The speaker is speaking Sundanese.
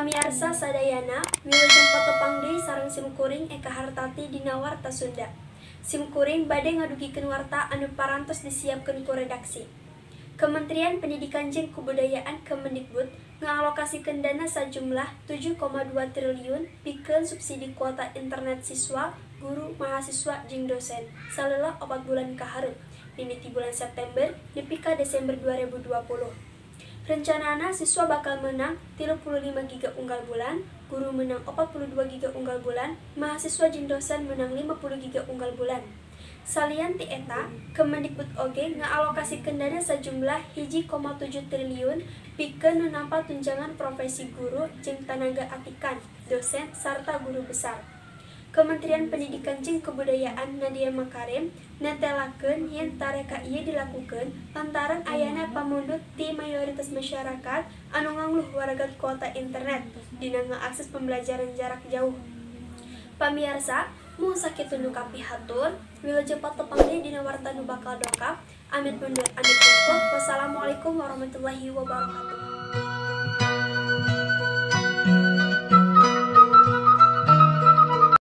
Pamiarsa sadayana, wilujeng patepang deui sareng simkuring Eka Hartati dina Warta Sunda. Simkuring bade ngadugikeun warta anu parantos disiapkeun ku redaksi. Kementerian Pendidikan jeung Kebudayaan Kemendikbud ngalokasikeun dana sajumlah 7,2 triliun pikeun subsidi kuota internet siswa, guru, mahasiswa jeung dosen saleulah 4 bulan ka hareup, mimiti bulan September nepi ka Desember 2020. Rencanana siswa bakal menang 35 giga unggal bulan, guru menang 42 giga unggal bulan, mahasiswa jeung dosen menang 50 giga unggal bulan. Salian ti eta, Kemendikbud oge ngaalokasikeun dana sajumlah 1,7 triliun pikeun nu nampa tunjangan profesi guru jeung tanaga atikan, dosen sarta guru besar. Kementerian Pendidikan jeung Kebudayaan Nadiem Makarim netelakeun yen tareka ieu dilakukeun lantaran ayana pamundut ti mayoritas masyarakat anu ngangluh waragat kuota internet dina ngaakses pembelajaran jarak jauh. Pamiarsa, mung sakitu nu kapihatur, wilujeng patepang deui dina warta nu bakal dongkap. Amit mundur, amit pungkur. Wassalamualaikum warahmatullahi wabarakatuh.